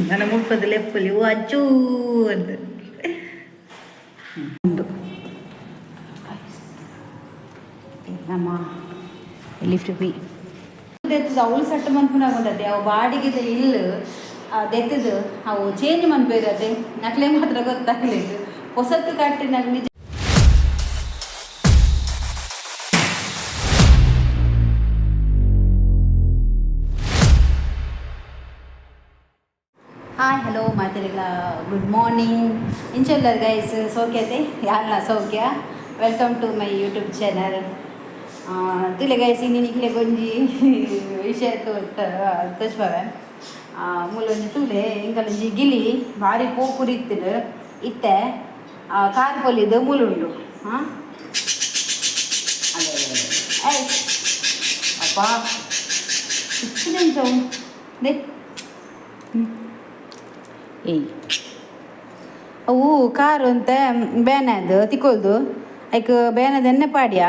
ನನ್ನ ಮುಲ್ಪದ ಲೆಪ್ಪಲಿ ಓ ಅಚ್ಚೂ ಅಂತ ಉಂಡು. ನಮ್ಮ ಲಿಫ್ಟ್ ಬಿ ದೆತ್ತದ ಅವಳು ಸಟ್ಟ ಮನ್ಪುನಾಗುಂಡತೆ. ಅವು ಬಾಡಿಗೆದ ಇಲ್ಲು ದೆತ್ತದು ಅವು ಚೇಂಜ್ ಮನ್ಪೇರತೆ. ನಕ್ಲೆ ಮಾತ್ರ ಗೊತ್ತಾಗ್ಲಿದ್ದು ಹೊಸತ್ತು ಕಟ್ಟಿನ ನಿಜ. ಹಾಯ್, ಹಲೋ ಮಾತೆರೆಗ್ಲ ಗುಡ್ ಮಾರ್ನಿಂಗ್. ಇಂಚೊಲ್ಲರ್ ಗೈಸ್? ಸೌಖ್ಯತೆ? ಯಾಲ್ನ ಸೌಖ್ಯ. Welcome to my YouTube channel. ತೂಲೆ ಗೈಸ್, ಇನಿ ನಿಕ್ಲೆ ಒಂಜಿ ವಿಷಯ ತೋಜ್ಪಾವೆ. ಮೂಲೊಂಜಿ ತೂಲೆ, ಎಂಕಲೊಂಜಿ ಗಿಲಿ ಬಾರಿ ಪೋಕುರಿ ಇತ್ತುಂಡು. ಇತ್ತೆ ಕಾರ್ ಪೊಲಿದು ಮೂಲುಂಡು. ಹಾಂ, ಅದೇ ಏಯ್ ಅಪ್ಪ, ಇಚ್ಚಿನೆಂಚ ದೆ. ಏಯ್, ಅವು ಕಾರು ಅಂತ ಬೇನೆ ಅದು ತಿಕ್ಕೊಲ್ದು. ಐಕ್ ಬೇನದ ಎಣ್ಣೆ ಪಾಡ್ಯ,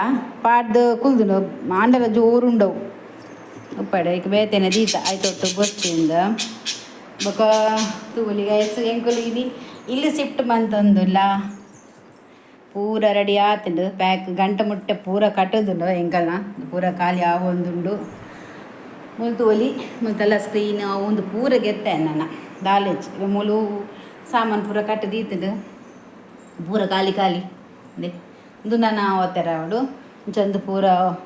ಪಾಡ್ದು ಕುಲ್ದುನು. ಆಂಡಲ ಜೋರುಂಡವು ಉಪ್ಪಾಡು. ಐಕ್ ಬೇತೆನೆ ದೀತ ಐತೊಟ್ಟು ಬೊರ್ಚಿಂದ. ಬೊಕ ತೂವೊಲಿ ಗೈಸ್, ಎಂಕುಲು ಇನಿ ಇಲ್ಲಿ ಶಿಫ್ಟ್ ಮಂತೊಂದುಲ್ಲ. ಪೂರ ರೆಡಿ ಆತುಂಡು, ಪ್ಯಾಕ್ ಗಂಟೆ ಮುಟ್ಟೆ ಪೂರ ಕಟ್ಟುದುಂಡು. ಎಂಕಲ್ನ ಪೂರ ಖಾಲಿ ಆವೊಂದುಂಡು. ಮುಲ್ ತೂವೊಲಿ, ಮುಲ್ತೆಲ್ಲ ಸ್ಕ್ರೀನ್ ಅವು ಪೂರ ಗೆತ್ತೆ ನನ ದಾಲೆಜ್. ಮೂಲು ಸಾಮಾನು ಪೂರ ಕಟ್ಟು ದೀತುಂಡು, ಪೂರ ಖಾಲಿ ಖಾಲಿ. ದೆ ಉಂದು ನನ ಅವತ್ತೆರ ಅವಡು ಚಂದ ಪೂರ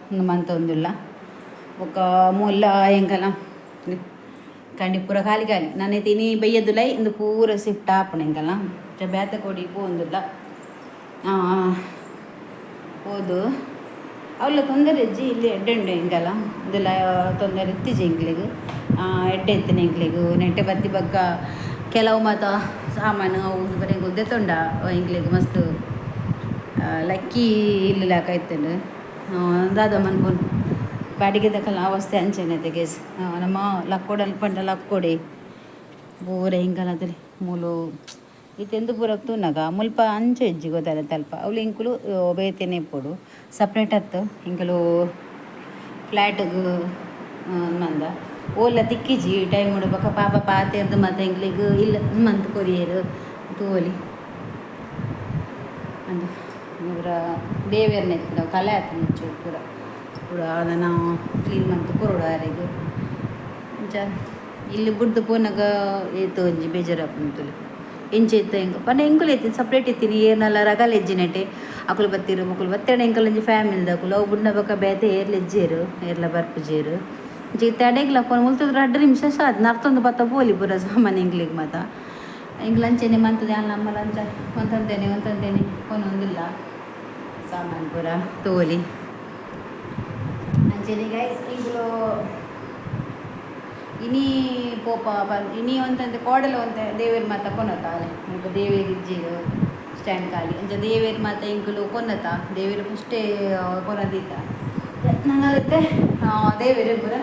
ಉಂದು ಮಂತೊಂದುಲ್ಲ. ಬೊಕ ಮೂಲ ಎಂಕಲ ಕಂಡಿ ಪೂರ ಖಾಲಿ ಖಾಲಿ. ನನ ಇನಿ ಬಯ್ಯದುಲೈ ಇಂದು ಪೂರ ಶಿಫ್ಟ್ ಆಪುಂಡು ಎಂಕಲ್ನ. ಬೇತೆ ಕೊಡಿ ಪೋವೊಂದುಲ್ಲ ಪೋದು. ಅವ್ಲ ತೊಂದರೆ ಇಜ್ಜಿ, ಇಲ್ಲಿ ಎಡ್ಡೆ ಉಂಡು ಎಂಕಲ. ಇಂದೆಲ ತೊಂದರೆ ಇತ್ತಿಜಿ ಎಂಕ್ಲೆಗ್, ಎಡ್ಡೆ ಇತ್ತಿನ ಎಂಕ್ಲೆಗ್. ನೆಟ್ಟೆ ಬತ್ತಿ ಬೊಕ್ಕ ಕೆಲವು ಮಾತ ಸಾಮಾನು ಅವು ಪೂರ ಎಂಕುಲು ದೆತೊಂಡ. ಎಂಕ್ಲೆಗ್ ಮಸ್ತ್ ಲಕ್ಕಿ ಇಲ್ಲು ಲೆಕ ಇತ್ತುಂಡು. ದಾದ ಮನ್ಪುನು, ಬಾಡಿಗೆದಕಲ್ನ ಅವಸ್ಥೆ ಅಂಚನೆ ಗೈಸ್. ನಮ್ಮ ಲಕ್ಕೋಡಲ್ ಪಂಡ ಲಕ್ಕೋಡೆ ಪೂರ ಎಂಕಲ. ಮೂಲು ಇತ್ತೆಂದು ಪೂರ ತೂನಗ ಮುಲ್ಪ ಅಂಚ ಇಜ್ಜಿ ಗೊತ್ತಾರೆ ಅಲ್ಪ. ಅವ್ಲು ಎಂಕುಲು ಬೇತೆನೆ ಇಪ್ಪೊಡು, ಸಪ್ರೇಟ್ ಅತ್ತು. ಎಂಕುಲು ಫ್ಲ್ಯಾಟ್ಗ್ ಮಂದ ಓಲ ತಿಕ್ಕಿಜಿ ಈ ಟೈಮ್. ಬೊಕ ಪಾಪ ಪಾತೆರ್ದು ಮತ್ತೆ ಎಂಕ್ಲೆಗ್ ಇಲ್ಲ ಮಂತ್ ಕೊರಿಯೆರ್. ತೂವೊಲಿ, ಅಂದು ಪೂರ ದೇವೆರ್ನ ಇತ್ತಿನ ಕಲೆ ಆತುಂಡು ಪೂರ ಪೂರ. ಅದನ್ನು ಕ್ಲೀನ್ ಮಂತ್ ಕೊರೊಡು ಆರೆಗ್. ಅಂಚ ಇಲ್ಲಿ ಬುಡ್ದು ಪೋನಗ ಏತ್ ಒಂಜಿ ಬೇಜಾರಾಪುಂಡು ತೂಲೆ. ಎಂಚ ಇತ್ತ ಎಂಕ್ ಪಂಡ ಎಂಕುಲು ಇತ್ತಿನಿ ಸಪ್ರೇಟ್ ಇತ್ತೀನಿ. ಏರ್ನಲ ರಗಲೆ ಇಜ್ಜಿನೆಟೆ. ಅಕುಲು ಬತ್ತೀರು, ಮೊಕುಲು ಬತ್ತೆರ್ಡ ಎಂಕುಲು ಒಂಜಿ ಫ್ಯಾಮಿಲಿದಕುಲು. ಅವು ಬುಡ್ನ ಬೊಕ ಬೇತೆ ಏರ್ಲ ಇಜ್ಜೆರ್, ಏರ್ಲ ಬರ್ಪುಜೆರ್. ಇಂಚ ಇತ್ತೆ ಅಡೆಗ್ಲ ಪೋನ ಮುಲ್ತದ 2 ನಿಮಿಷ ಸಾದ್ ನರ್ತೊಂದು ಬತ್ತ ಪೋಲಿ ಪೂರ ಸಾಮಾನು ಎಂಕ್ಲೆಗ್ ಮಾತ. ಎಂಕ್ಲು ಅಂಚೆನೆ ಮಂತುದು. ಯಾನ್ ನಮ್ಮಲ ಅಂಚ ಒಂತಂತೇನೆ ಒಂತಂತೇನೆ ಪೋನೊಂದಿಲ್ಲ ಸಾಮಾನು ಪೂರ ತೋಲಿ. ಅಂಚೆನೆ ಗೈಸ್, ಎಂಕುಲು ಇನಿ ಪೋಪ ಇನಿ ಒಂತಂತೆ ಕೋಡಲ ಒಂತೆ ದೇವೆರ್ ಮಾತ ಕೊನೊತ ಅಲೆ. ಮುಲ್ಪ ದೇವೆರ್ ಇಜ್ಜೆರ್, ಸ್ಟ್ಯಾಂಡ್ ಖಾಲಿ. ಅಂಚ ದೇವೆರ್ ಮಾತ ಎಂಕುಲು ಕೊನೊತ, ದೇವೆರ್ ಫಸ್ಟೇ ಕೊನದೀತ ನಂಗಲಿತ್ತೆ. ದೇವೆರ್ ಪೂರ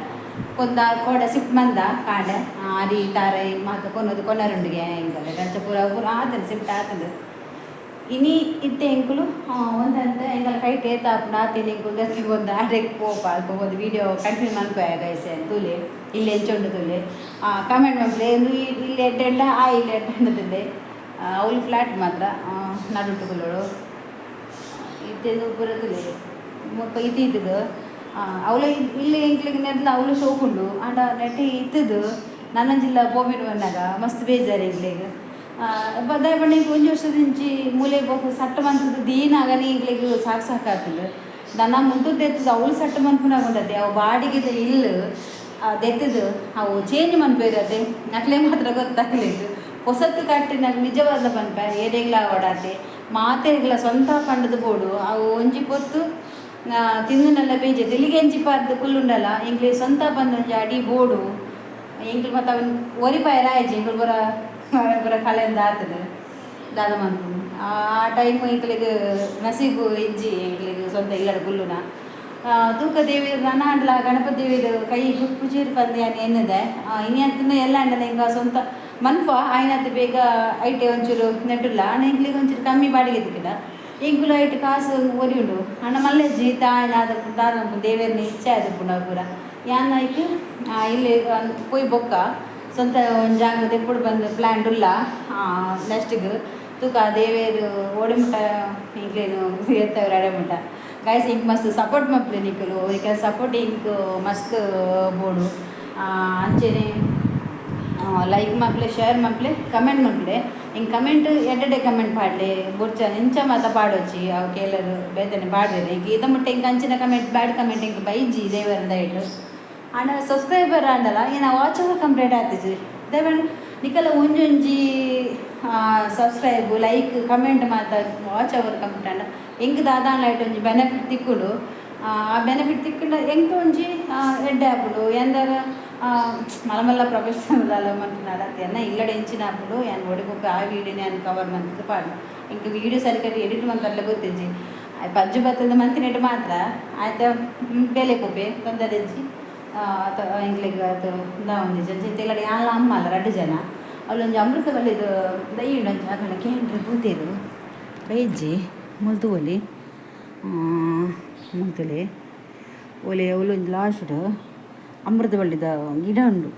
ಕೊಂದ ಕೋಡ ಸಿಪ್ ಮಂದ ಕಾಂಡೆ ಅರಿ ತಾರೆ ಮಾತ ಕೊನೊದು ಕೊನರುಂಡುಗೆ ಎಂಕಲೆ. ಅಂಚ ಪೂರ ಪೂರ ಆತುಂಡು, ಸಿಫ್ಟ್ ಆತುಂಡು. ಇನಿ ಇತ್ತೆ ಎಂಕುಲು ಒಂದಂತ ಎಂಕಲ ಕೈಟ್ ಏತ್ ಆಪುಂಡು ಆತಿನ ಎಂಕುಲು ದೆತ್ತ್ ಒಂದು ಆಡೆಗ್ ಪೋಪ. ಅಲ್ಪ ಪೋದು ವೀಡಿಯೋ ಕಂಟಿನ್ಯೂ ಮನ್ಪುವೆ ಗೈಸ್. ತೂಲೆ, ಇಲ್ಲಿ ಎಂಚ ಉಂಡು ತೂಲೆ. ಕಮೆಂಟ್ ಮನ್ಪುಲೆ, ಇಂದು ಇಲ್ಲಿ ಎಡ್ಡೆ ಉಂಡ, ಆ ಇಲ್ಲಿ ಎಡ್ಡೆ ಉಂಡು ತೂಲೆ. ಅವ್ಲು ಫ್ಲ್ಯಾಟ್ ಮಾತ್ರ ನಡುಟು ಕುಲ್ಲೋಡು. ಇತ್ತೆ ಪೂರ ತೂಲೆ, ಮುಲ್ಪ ಇತ್ತು ಇತ್ತದು ಅವ್ಲು. ಇಲ್ಲಿ ಎಂಕ್ಲೆಗ್ ನೆರ್ಲ ಅವ್ಲು ಶೋಕುಂಡು. ಆಂಡ ನೆಟೆ ಇತ್ತದು ನನೊಂಜಿಲ್ಲ ಪೋಪಿನ ಬಂದಾಗ ಮಸ್ತ್ ಬೇಜಾರು ಎಂಕ್ಲೆಗ್. ದಾಯೆ ಪಂಡ ಎಂಕ್ ಒಂಜಿ ವರ್ಷದಿಂಚಿ ಮೂಲೆ ಬೋಕು ಸಟ್ಟ ಮಂತುದು ದೀನಾಗನೆ ಎಂಕ್ಲೆಗ್ ಸಾಕು ಸಾಕಾತುಂಡು. ನನ ಮುಲ್ತುದು ದೆತ್ತುದು ಅವ್ಲು ಸಟ್ಟ ಮನ್ಪುನಾಗುಂಡತೆ. ಅವು ಬಾಡಿಗೆದ ಇಲ್ಲು ದೆತ್ತುದು ಅವು ಚೇಂಜ್ ಮನ್ಪೇರತೆ. ನಕ್ಲೆ ಮಾತ್ರ ಗೊತ್ತಾಗ್ಲಿದ್ದು ಹೊಸತ್ತು ಕಟ್ಟಿನ ನಿಜವಾದ ಪನ್ಪೆ. ಏರೆಗ್ಲ ಆವಡಾತೆ, ಮಾತೆರೆಗ್ಲ ಸ್ವಂತ ಪಂಡದು ಬೋಡು. ಅವು ಒಂಜಿ ಪೊತ್ತು ತಿಂದುನಲ್ಲ ಬೇಜೆ ತೆಲಿಗೆ ಎಂಚಿ ಪಾರ್ದ್ ಕುಲ್ಲುಂಡಲ ಎಂಕ್ಲೆ ಸ್ವಂತ ಪಂದ್ ಒಂಜಿ ಅಡಿ ಬೋಡು. ಎಂಕ್ಲು ಮತ್ತು ಅವೆನ್ ಒರಿಪಾಯೆರೆ ಆಯ್ಜಿ. ಎಂಕುಲು ಪೂರ ಪೂರ ಕಲೆಂದು ಆತುಂಡು. ದಾದ ಮನ್ಪುನು, ಆ ಟೈಮ್ ಎಂಕ್ಲೆಗ್ ನಸೀಬು ಇಜ್ಜಿ ಎಂಕ್ಲೆಗ್ ಸ್ವಂತ ಇಲ್ಲಡ್ ಕುಲ್ಲುನ. ತೂಕ ದೇವೆರ್ ನನ ಆಂಡಲ ಗಣಪತಿ ದೇವೆರ್ ಕೈ ಪೂಜೆರ್ ಪಂದ್ ಯಾನ್ ಎನ್ನುದೆ. ಇನಿ ಅತ್ತಂಡ ಎಲ್ಲ ಆಂಡಲ ಎಂಕ್ ಸ್ವಂತ ಮನ್ಪ ಆಯ್ನಾತ್ ಬೇಗ. ಐಟೆ ಒಂಚೂರು ನೆಟುಲ್ಲ. ಆಂಡ ಎಂಕ್ಲೆಗ್ ಒಂಚೂರು ಕಮ್ಮಿ ಬಾಡಿಗೆ ತಿಕ್ಕುಂಡ, ಎಂಕುಲು ಐಟ್ ಕಾಸು ಒರಿಯುಂಡು. ಆಂಡ ಮಲ್ಲೆಜ್ಜಿ ಇತ್ತೆ ಆಯ್ನ ದಾದ ಮನ್ಪುನು, ದೇವೆರ್ನ ಇಚ್ಛೆ ಆದುಪ್ಪುಂಡು ಅವು ಪೂರ. ಯಾನ್ ಐಕ್ ಇಲ್ಲಿ ಪೋಯಿ ಬೊಕ್ಕ ಸ್ವಂತ ಒಂದು ಜಾಗ ದೆಪ್ಪುಡು ಬಂದು ಪ್ಲ್ಯಾನ್ ಉಲ್ಲ ನೆಕ್ಸ್ಟ್ಗೆ ತೂಕ ದೇವೇರು ಓಡಿಮುಟ್ಟ ಇಂಕ್ಲೇನು ಎತ್ತವ್ರು ಅಡೆಮುಟ್ಟ. ಗಾಯ್ಸ್, ಇಂಕ್ ಮಸ್ತ್ ಸಪೋರ್ಟ್ ಮಲ್ಪುಲೆ ನಿಕುಲು. ಇಕ ಸಪೋರ್ಟ್ ಇಂಕ್ ಮಸ್ತ್ ಬೋಡು. ಅಂಚೆನೆ ಲೈಕ್ ಮಲ್ಪುಲೆ, ಶೇರ್ ಮಲ್ಪುಲೆ, ಕಮೆಂಟ್ ಮಲ್ಪುಲೆ. ಇಂಕ್ ಕಮೆಂಟ್ ಎಡ್ಡೆ ಕಮೆಂಟ್ ಪಾಡ್ಲೆ, ಬೊಡ್ಚ ಇಂಚ ಮಾತ ಪಾಡೊಚ್ಚಿ. ಅವು ಕೆಲರು ಬೇತನೆ ಪಾಡ್ವೆರ್. ಇಂಕ್ ಈತ ಮುಟ್ಟ ಇಂಕ್ ಅಂಚಿನ ಕಮೆಂಟ್, ಬ್ಯಾಡ್ ಕಮೆಂಟ್ ಇಂಕ್ ಬೈಜಿ ದೇವರ ದಯೆಟ್. ಆಂಡ ಸಬ್ಸ್ಕ್ರೈಬರ್ ಆಂಡಲ ಏನ ವಾಚ್ ಅವರ್ ಕಂಪ್ಲೀಟ್ ಆತಿಜಿ. ದೇವರ್ ನಿಕಲ ಒಂಜೊಂಜಿ ಸಬ್ಸ್ಕ್ರೈಬ್, ಲೈಕ್, ಕಮೆಂಟ್ ಮಾತ ವಾಚ್ ಅವರ್ ಕಂಪ್ಲೀಟ್ ಆಂಡ ಎಂಕ್ ದಾದಾಂಡಲ ಐಟ್ ಒಂಜಿ ಬೆನಿಫಿಟ್ ತಿಕ್ಕುಂಡು. ಆ ಬೆನಿಫಿಟ್ ತಿಕ್ಕುಂಡ ಎಂಕ್ ಒಂಜಿ ಎಡ್ಡೆ ಆಪುಂಡು. ಎಂದರ ಮಲ್ಲ ಮಲ್ಲ ಪ್ರೊಫೆಷನಲ್ ದಾಲ ಮಲ್ಪುನಾರ ಎನ್ನ ಇಲ್ಲಡೆ ಎಂಚಿನ ಆಪುಂಡು. ಯಾನ್ ಒಡಿಪೊಕ್ಕ ಆ ವೀಡಿಯೋನೇ ಯಾನ್ ಕವರ್ ಮಲ್ತುದು ಪಾಡ್ಲೆ. ಎಂಕ್ ವೀಡಿಯೋ ಸರಿಕಟ್ಟ್ ಎಡಿಟ್ ಮಲ್ಪರೆಲ ಗೊತ್ತಿಜ್ಜಿ. ಪಜ್ಜು ಬತ್ತದ ಮಂತಿನೆಟ್ ಮಾತ್ರ ಆಯ್ತ ಬೇಲೆ ಪೋಪೆ ತೊಂದರೆ ಇಜ್ಜಿ. ಎಂಕ್ಲೆಗ್ ಅದು ದಾವೊಂದಿಜ್ಜಿ. ಅಂಚ ಇತ್ತೆ ಯಾನ್ಲ ಅಮ್ಮಲ ರಡ್ಡ್ ಜನ. ಅಲ್ಲೊಂಜಿ ಅಮೃತ ಬಳ್ಳಿದ ದೈ ಉಂಡು. ಅಂಚ ಅಕಲ್ನ ಕೇಂಡ್ರೆ ಪೂತೇರು ಬೈಜ್ಜಿ ಮುಲ್ ತೂವೊಲಿ. ಮುಲ್ತುಲೆ ಒಲೆ ಅವ್ಲೊಂಜಿ ಲಾಸ್ಟ್ಡ್ ಅಮೃತ ಬಳ್ಳಿದ ಗಿಡ ಉಂಡು.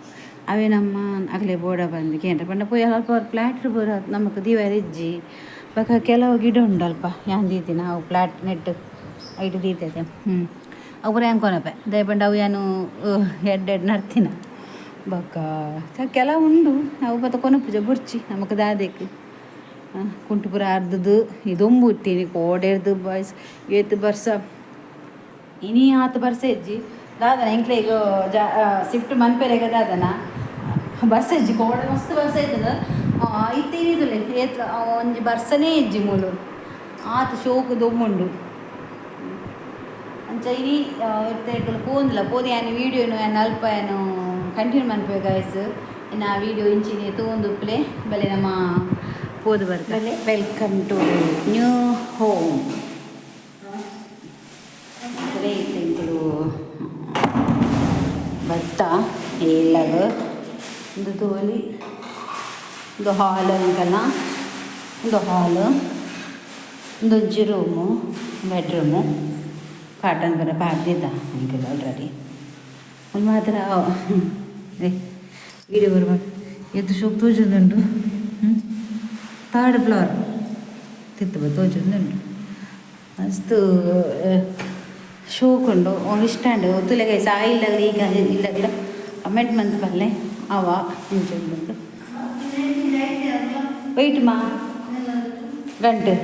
ಅವೇ ನಮ್ಮ ಅಗಲೆ ಬೋಡ ಪಂದ್ ಕೇಂಡ್ರೆ ಪಂಡ ಪೋಯಿ ಅಲ್ಪ ಫ್ಲ್ಯಾಟ್ ಪೂರ ನಮಕ್ ದೀವರೆ ಇಜ್ಜಿ. ಬೊಕ ಕೆಲವು ಗಿಡ ಉಂಡು ಅಲ್ಪ ಯಾನ್ ದೀತಿನ ಅವು ಫ್ಲ್ಯಾಟ್ ನೆಟ್ ಐಟ್ ದೀತೆತೆ. ಅವು ಪೂರ ಯಾನ್ ಕೊನೊಪೆ. ದಾಯೆ ಪಂಡ ಅವು ಯಾನ್ ಎಡ್ಡೆ ಎಡ್ಡೆ ನಡ್ತಿನ. ಬೊಕ ಕೆಲವು ಉಂಡು, ಅವು ಪೂತ ಕೊನೊಪುಜ, ಬೊರ್ಚಿ ನಮಕ್ ದಾದೆಕ್. ಕುಂಟು ಪೂರ ಅರ್ದುದು ಇದೊಂಬು ಇತ್ತೀನಿ ಕೋಡೆರ್ದು ಬಾಯ್ಸ್. ಏತ್ ಬರ್ಸ ಇನಿ ಆತ್ ಬರ್ಸ ಇಜ್ಜಿ ದಾದನ ಎಂಕ್ಲೆಗ್ ಜಾ ಶಿಫ್ಟ್ ಮನ್ಪೆರೆಗ ದಾದನ ಬರ್ಸ ಇಜ್ಜಿ. ಕೋಡೆ ಮಸ್ತ್ ಬರ್ಸ ಇತ್ತುಂಡು. ಇತ್ತೆ ಇದುಲೆ ಏತ್ ಒಂಜಿ ಬರ್ಸನೇ ಇಜ್ಜಿ ಮೂಲು. ಆತ್ ಶೋಕು ದೊಂಬುಂಡು. ಅಂಚ ಇನಿ ಇತ್ತೆ ಎಂಕುಲು ಪೋಂದಿಲ್ಲ ಪೋದು ಯಾನ್ ವೀಡಿಯೋನು ಯಾನ್ ಅಲ್ಪ ಯಾನ್ ಕಂಟಿನ್ಯೂ ಮನ್ಪುವೆ ಗಾಯ್ಸ್. ಇನ್ನು ಆ ವೀಡಿಯೋ ಇಂಚಿನೆ ತೂವೊಂದುಪ್ಪುಲೆ. ಬಲೆ ನಮ್ಮ ಪೋದು ಬರ್ಕ. Welcome to new home. ಎಂಕುಲು ಬತ್ತ ಇಲ್ಲಗ್ ಉಂದು ತೂವೊಲಿ. ಉಂದು ಹಾಲ್ ಎಂಕಲ್ನ. ಉಂದು ಹಾಲ್, ಉಂದೊಂಜಿ ರೂಮು, ಬೆಡ್ರೂಮು. ಕಾಟನ್ ಪೂರ ಪಾಡ್ದಿತ್ತ ಎಂಕುಲು ಆಲ್ರೆಡಿ. ಉಂದು ಮಾತ್ರ ವೀಡಿಯೋ ಬರುವ ಎದ್ದು ಶೋಕ್ ತೋಜೊಂದುಂಡು. ಥರ್ಡ್ ಫ್ಲೋರ್ ತಿರ್ತ್ ತೋಜೊಂದುಂಡು. ಮಸ್ತ್ ಶೋಕ್ ಉಂಡು. ಇಷ್ಟ ಉಂಡು ತೂಲೆ ಗೈಸ್. ಆ ಇಲ್ಲಗ್ ಈಗ ಇಲ್ಲಗ್ಲ ಕಮೆಂಟ್ ಮಂತ್ ಪನ್ಲೆ ಅವ ಇಂಚ ಉಂಡು. ವೆಯ್ಟ್ ಮಾ ಗಂಟೆ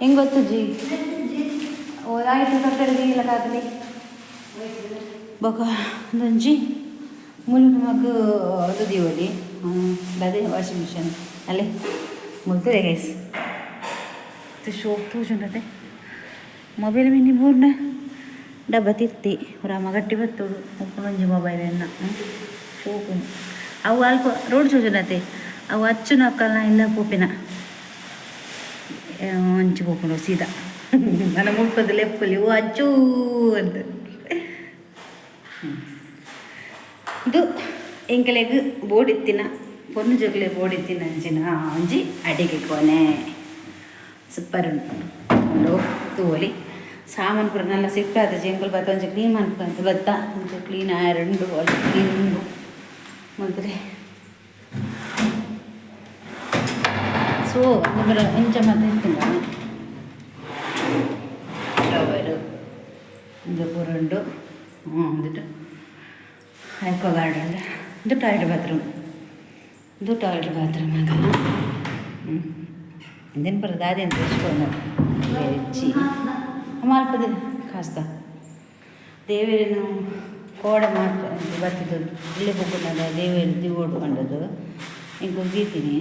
ಹೆಂಗೆ ಗೊತ್ತುಜಿ. ಓ ಆಯ್ತು, ತೊಟ್ಟೆಡ್ ಇಲ್ಲ ಕಾಕಲಿ. ಬೊಕ ಒಂಜಿ ಮೂಲು ನಮಕ್ ಅದು ದೀವೊಲಿ ಅದೇ ವಾಷಿಂಗ್ ಮಿಷನ್ ಅಲ್ಲೇ ಮುಲ್ತುಲೆ ಗೈಸ್. ಶೋಕ್ ತೋಜುಂಡತೆ. ಮೊಬೈಲ್ ಮಿನಿ ಬೋರ್ಡ ಡಬ್ಬ ತಿರ್ತಿ ರಾಮ ಗಟ್ಟಿ ಬತ್ತೋಡು ಒಂಜಿ ಮೊಬೈಲ್ ಎನ್ನ ಶೋಕು. ಅವು ಅಲ್ಪ ರೋಡ್ ತೋಜುಂಡತೆ. ಅವು ಅಚ್ಚುನ ಅಕ್ಕಲ್ನ ಇಲ್ಲ ಪೋಪಿನ ಅಂಚು ಪೋಪುಂಡು ಸೀದಾ. ನನ್ನ ಮುಲ್ಪದ ಲೆಪ್ಪಲಿ ಓ ಅಚ್ಚೂ ಅಂತ. ಇದು ಎಂಕಲೆಗ್ ಬೋಡಿತ್ತಿನ ಪೊನ್ನು ಜೋಕ್ಲೆ ಬೋಡಿತ್ತಿನ ಅಂಚಿನ ಒಂಜಿ ಅಡಿಗೆ ಕೋಣೆ. ಸೂಪರ್ ಉಂಟು, ತೂವೊಲಿ. ಸಾಮಾನು ಪೂರ ನಲ್ಲ ಸಿಫ್ಟ್ ಆತ. ಎಂಕುಲು ಬತ್ತ ಒಂಚೂರು ಕ್ಲೀನ್ ಮನ್ಪುಗಂತ ಬತ್ತ. ಒಂಚೂರು ಕ್ಲೀನ್ ಆಯರುಂಡು, ಅಲ್ಪ ಕ್ಲೀನ್ ಉಂಡು ಮಲ್ತ್ರೆ. ಸೊ ಪೂರ ಇಂಚ ಮಾತ ಇತ್ತುಂಡ ಡ್ರಾವರ್ ಇಂದು ಪೂರ ಉಂಡು. ಅಂದುಟ್ ಆ್ಯಕ್ವಾಗಾರ್ಡ್ ಉಂಡು. ಇದು ಟಾಯ್ಲೆಟ್ ಬಾತ್ರೂಮ್. ಇದು ಟಾಯ್ಲೆಟ್ ಬಾತ್ರೂಮ್ ಆಗಲ್ಲ. ಇಂದೆನ್ ಪೂರ ದಾದೆಂತ ಇಜ್ಜಿ ಮಲ್ಪದ ಕಾಸ್ತ ದೇವೆರೆನು ಕೋಡೆ ಮಾತ್ರ ಬತ್ತಿದ್ದು ಇಲ್ಲಿ ಪೋಪುನಗ ದೇವೆರ್ ದಿವೊಡು ಪಂಡದು ಎಂಕ್ ದೀತೀನಿ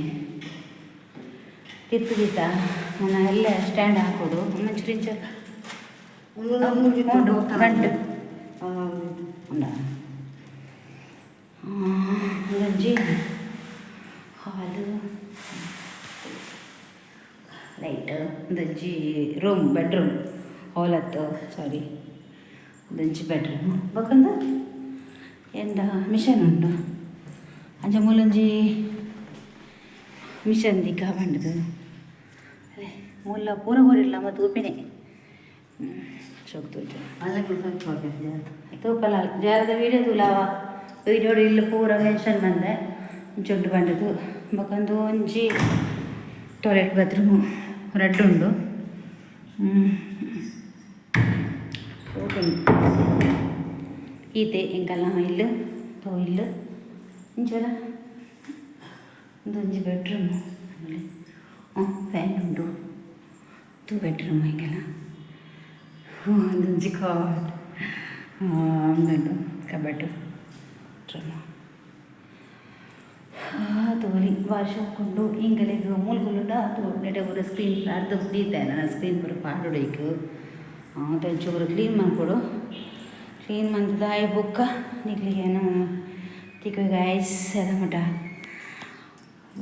ತಿರ್ತು ದೀತ. ನನ್ನ ಎಲ್ಲ ಸ್ಟ್ಯಾಂಡ್ ಹಾಕೋಡು ಮಂಚೂರಿ ಇಂಚ ಉಂಡು ಗಂಟು ಉಂಡ. ಒಂಜಿ ಹಾಲು, ಲೈಟ್. ಒಂದೊಂಜಿ ರೂಮ್, ಬೆಡ್ರೂಮ್, ಹಾಲ್ ಅತ್ತು, ಸಾರಿ, ಒಂದೊಂಜಿ ಬೆಡ್ರೂಮ್. ಬೊಕೊಂದು ಎಂದ ಮಿಷನ್ ಉಂಡು. ಅಂಚ ಮೂಲೊಂಜಿ ಮಿಷನ್ ದಿಕ್ಕ ಪಂಡ್ದು ಅಲೆ ಮೂಲ ಪೂರ ಕೊರಿಲ್ಲ ಮತ್ತು ತೂಪಿನೆ ಶೋಕ್ ತೂಜು ತೂಪಲ ಜಾರದ ವೀಡಿಯೋ ತೂಲಾವ. ವೀಡಿಯೋ ಇಲ್ಲಿ ಪೂರ ಮೆನ್ಷನ್ ಬಂದೆ. ಜೊಡ್ಡು ಬಂಡದು ಬೊಕೊಂದು ಒಂಜಿ ಟಾಯ್ಲೆಟ್ ಬಾತ್ರೂಮ್ ರಡ್ಡ್ ಉಂಡು. ಈತೆ ಎಂಕಲ್ನ ಇಲ್ಲ್ ತೋ ಇಲ್ಲ್ ಇಂಚಲ ಉಂದೊಂಜಿ ಬೆಡ್ರೂಮ್ ಫ್ಯಾನ್ ಉಂಡು ತೂ ಬೆಡ್ರೂಮ್ ಎಂಕಲ್ನ ಉಂದೊಂಜಿ ಕಾಟ್ ಉಂದುಂಡು ಕಬರ್ಡ್ ರೂಮ್ ತೋಲಿ ಬಾರಿ ಶೋಕುಂಡು ಎಂಕಲೆಗ್ ಮೂಲು ತೂ ನೆಟೆ ಪೂರ ಸ್ಕ್ರೀನ್ ಅರ್ಧ ದೀತೆ ನನ ಸ್ಕ್ರೀನ್ ಪೂರ ಪಾಡೊಡು ಐಕ್ ಒಂಚೂರು ಕ್ಲೀನ್ ಮನ್ಪೊಡು ಕ್ಲೀನ್ ಮಂತುದು ಆಯಿ ಬೊಕ್ಕ ನಿಕ್ಲೆಗ್ ತಿಕ್ಕುವೆ ಗೈಸ್ ಅದ ಮುಟ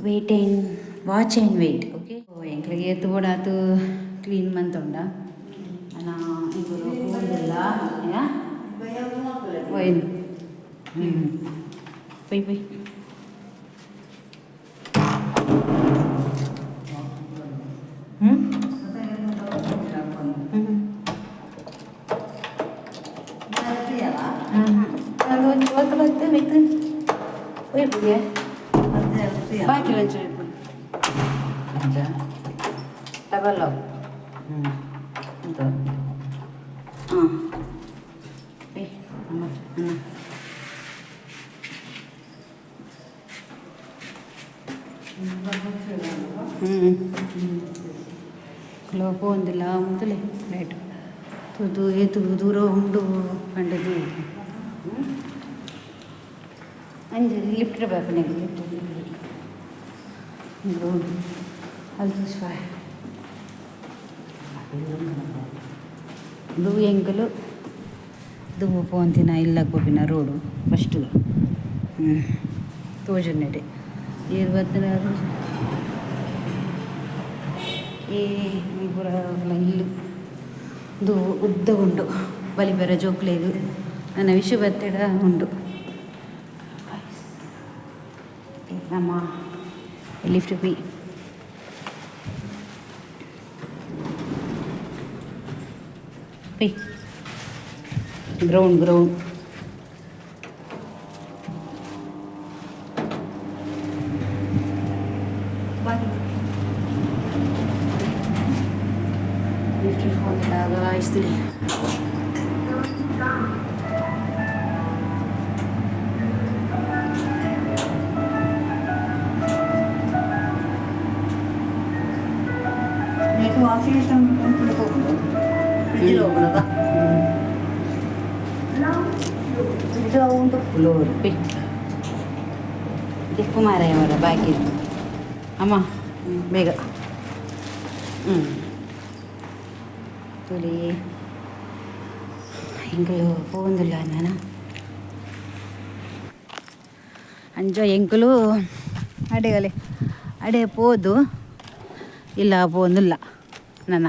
wait and watch and wait, okay. ಎಂಕ್ಲೆಗ್ ಏತ್ ಬೋಡಾತ್ ಕ್ಲೀನ್ ಮಂತುಂಡ ನನ ಎಂಕುಲು ಪೋವೊಂದುಲ್ಲ ಪೋಯಿನ್ ಪೋಯ್ ಪೋಯ್. ಹ್ಞೂ ಅದು ಒಂಜಿ ಒತ್ತು ಬತ್ತು ಮಿತ್ತು ಒಯ್ಪುಗೆ ಬಾಕಿ ಒಂಚೂರು ಇಪ್ಪುಂಡು ಡಬಲ್ ಲಾಕ್ ಉಂದು ಹಾಂ ಏಯ್ ಅಮ್ಮ ಅಣ್ಣ. ಹ್ಞೂ ಪೋವೊಂದುಲ್ಲ ಉಂತುಲೆ ಲೈಟ್ ತೂದು ಏತ್ ದೂರ ಉಂಡು ಪಂಡುದು ಅಂಚ ಲಿಫ್ಟ್ ಬರ್ಪುನೆ ಲಿಫ್ಟ್ ರೋಡ್ ಅಲ್ಪ ಉಂದು ಎಂಕುಲು ದುಂಬು ಪೋವೊಂತಿನ ಇಲ್ಲಗ್ ಪೋಪಿನ ರೋಡು ಫಸ್ಟ್ ತೋಜುಂಡು ಏರ್ ಬತ್ತುಂಡ ಈ ಪೂರ ಇಲ್ಲು ಉಂದು ಉದ್ದ ಉಂಡು ಬಲಿಪೆರೆ ಜೋಕ್ಲೆಗ್ ನನ ವಿಷು ಬತ್ತೆಡ ಉಂಡು. ನಮ್ಮ lift P P ground ground lift guys. Washing machine fridge ಹೋಗೋಣದ ಫ್ರಿಜ್ ಉಂಟು. ಫ್ಲೋರ್ ಪಿ ದಿಪ್ಪು ಮಾರಾಯ ಮರ ಬಾಕಿ ಅಮ್ಮ ಬೇಗ. ಹ್ಞೂ ತುಲಿ ಎಂಕುಲು ಪೋವೊಂದುಲ್ಲ ನನ ಅಂಚ ಎಂಕುಲು ಅಡೆಗಲೆ ಅಡೆ ಪೋದು ಇಲ್ಲ ಪೋವೊಂದುಲ್ಲ ನನ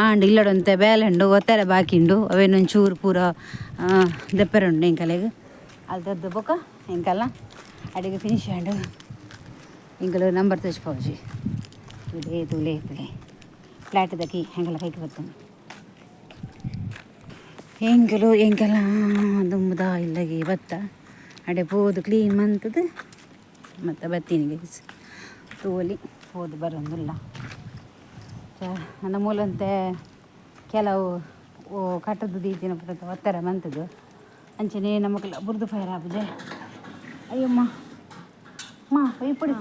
ಆಂಡ್ ಇಲ್ಲಡೊಂತೆ ಬೇಲೆ ಉಂಡು ಒತ್ತಾರೆ ಬಾಕಿ ಉಂಡು ಅವೇನೊಂಚೂರು ಪೂರ ದೆಪ್ಪರೆ ಉಂಡು ಎಂಕಲೆಗ್ ಅಲ್ತದ್ದು ಬೊಕ ಎಂಕಲ್ನ ಅಡೆಗೆ ಫಿನಿಶ್ ಆಂಡ್ ಎಂಕುಲು ನಂಬರ್ ತೋಜ್ಪಾವೊಜಿ. ತೂಲೆ ತೂಲೆ ತೂಲೆ ಫ್ಲ್ಯಾಟ್ ದಕಿ ಎಂಕಲ ಕೈಕ್ ಬತ್ತುಂಡು ಎಂಕುಲು ಎಂಕಲ ದುಂಬುದ ಇಲ್ಲಗೆ ಬತ್ತ ಅಡೆ ಪೋದು ಕ್ಲೀನ್ ಮಂತುದು ಮತ್ತೆ ಬತ್ತೀನಿ ಗೈಸ್. ತೋಲಿ ಪೋದು ಬರೋಂದುಲ್ಲ ನನ್ನ ಮೂಲಂತೆ ಕೆಲವು ಕಟ್ಟದು ದೀತಿನ ಪೂರ ಒತ್ತರ ಮಂತುದು ಅಂಚನೆ ನಮಕ್ಲ ಬುರ್ದು ಫೈರ್ ಆಪುಜೆ. ಅಯ್ಯಮ್ಮ ಮಾ ಇಪ್ಪಡಿ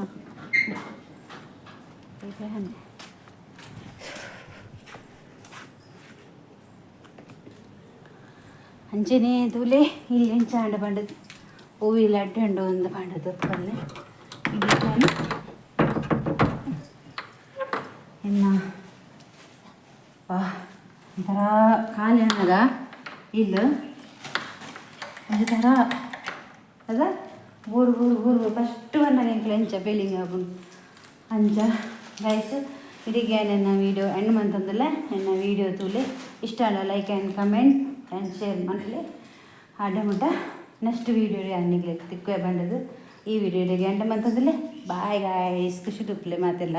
ಅಂಚನೆ ತೂಲೆ ಇಲ್ಲಿ ಎಂಚ ಆಂಡ ಪಂಡದು ಹೂವಿಲ್ಲ ಅಡ್ಡೆ ಉಂಡು ಒಂದು ಪಂಡದು ಪಲ್ಲೆ ಇಡೀ ಇನ್ನು ಒಂಥರ ಖಾಲಿ ಅನ್ನದ ಇಲ್ಲ ಒಂಜಿ ಥರ ಅದ ಬೋರು ಬೋರು ಬೋರು ಫಸ್ಟ್ ಬಂದಾಗ ಎಂಕ್ಲೆ ಎಂಚ ಫೀಲಿಂಗ್ ಆಪುಂಡು ಅಂಚ ಗೈಸ್. ಇಡೀ ಎನ್ನ ವೀಡಿಯೋ ಎಂಡ್ ಮಂತಂದುಲ್ಲೆ. ಎನ್ನ ವೀಡಿಯೋ ತೂಲೆ ಇಷ್ಟ ಆಂಡ like and comment and share ಮನ್ಪುಲೆ. ಆಡೆ ಮುಟ್ಟ ನೆಕ್ಸ್ಟ್ ವೀಡಿಯೋ ಯಾನ್ ತಿಕ್ಕುವೆ ಪಂಡದು ಈ ವಿಡಿಯೋ ಎಂಡ್ ಮಂತಂದುಲ್ಲೆ. ಬಾಯ್ ಗಾಯ್ಸ್, ಖುಷಿ ಉಪ್ಪುಲೆ ಮಾತೆಲ್ಲ.